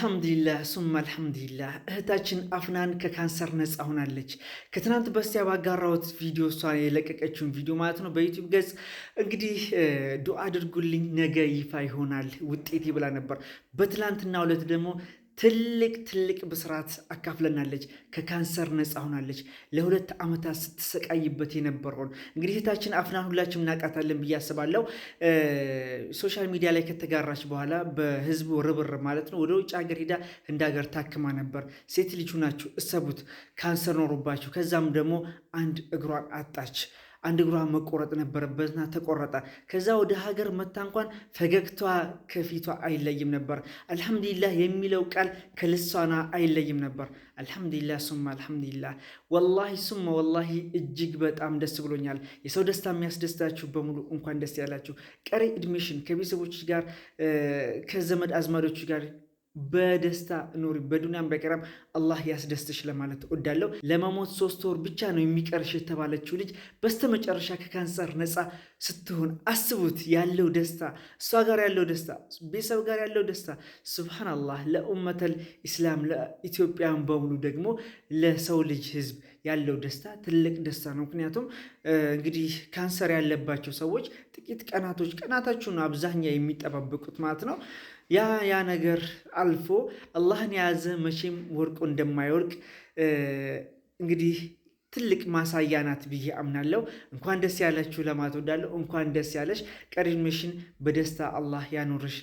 አልሐምዱሊላህ ሱመ አልሐምዱሊላህ፣ እህታችን አፍናን ከካንሰር ነፃ ሆናለች። ከትናንት በስቲያ ባጋራሁት ቪዲዮ፣ እሷ የለቀቀችውን ቪዲዮ ማለት ነው በ YouTube ገጽ፣ እንግዲህ ዱዓ አድርጉልኝ ነገ ይፋ ይሆናል ውጤቴ ብላ ነበር። በትላንትናው ዕለት ደግሞ ትልቅ ትልቅ ብስራት አካፍለናለች። ከካንሰር ነፃ ሆናለች። ለ2 ዓመታት ስትሰቃይበት የነበረውን፣ እንግዲህ እህታችን አፍናን ሁላችንም እናውቃታለን ብዬ አስባለሁ። Social media ላይ ከተጋራች በኋላ በህዝቡ ርብርብ ማለት ነው ወደ ውጭ ሀገር ሄዳ ህንድ ሀገር ታክማ ነበር። ሴት ልጅ ናችሁ እሰቡት፣ ካንሰር ኖሮባችሁ ከዛም ደግሞ አንድ እግሯን አጣች። አንድ እግሯ መቆረጥ ነበረበትና ተቆረጠ። ከዛ ወደ ሀገር መታ እንኳን ፈገግታዋ ከፊቷ አይለይም ነበር። አልሐምዱሊላህ የሚለው ቃል ከልሳኗ አይለይም ነበር። አልሐምዱሊላህ ሱመ አልሐምዱሊላህ። ወላሂ ሱመ ወላሂ እጅግ በጣም ደስ ብሎኛል። የሰው ደስታ የሚያስደስታችሁ በሙሉ እንኳን ደስ ያላችሁ። ቀሪ እድሜሽን ከቤተሰቦችሽ ጋር፣ ከዘመድ አዝማዶችሽ ጋር በደስታ ኑሪ። በዱንያም በአኺራም አላህ ያስደስትሽ ለማለት እወዳለሁ። ለመሞት 3 ወር ብቻ ነው የሚቀርሽ የተባለችው ልጅ በስተመጨረሻ ከካንሰር ነፃ ስትሆን አስቡት ያለው ደስታ፣ እሷ ጋር ያለው ደስታ፣ ቤተሰብ ጋር ያለው ደስታ። ሱብሃነላህ። ለኡመተል ኢስላም፣ ለኢትዮጵያን በሙሉ ደግሞ ለሰው ልጅ ህዝብ ያለው ደስታ ትልቅ ደስታ ነው። ምክንያቱም እንግዲህ ካንሰር ያለባቸው ሰዎች ጥቂት ቀናቶች ቀናታችሁን አብዛኛው የሚጠባበቁት ማለት ነው። ያ ያ ነገር አልፎ አላህን የያዘ መቼም ወድቆ እንደማይወድቅ እንግዲህ ትልቅ ማሳያ ናት ብዬ አምናለሁ። እንኳን ደስ ያላችሁ ለማለት እወዳለሁ። እንኳን ደስ ያለሽ። ቀሪ ዕድሜሽን በደስታ አላህ ያኑርሽ።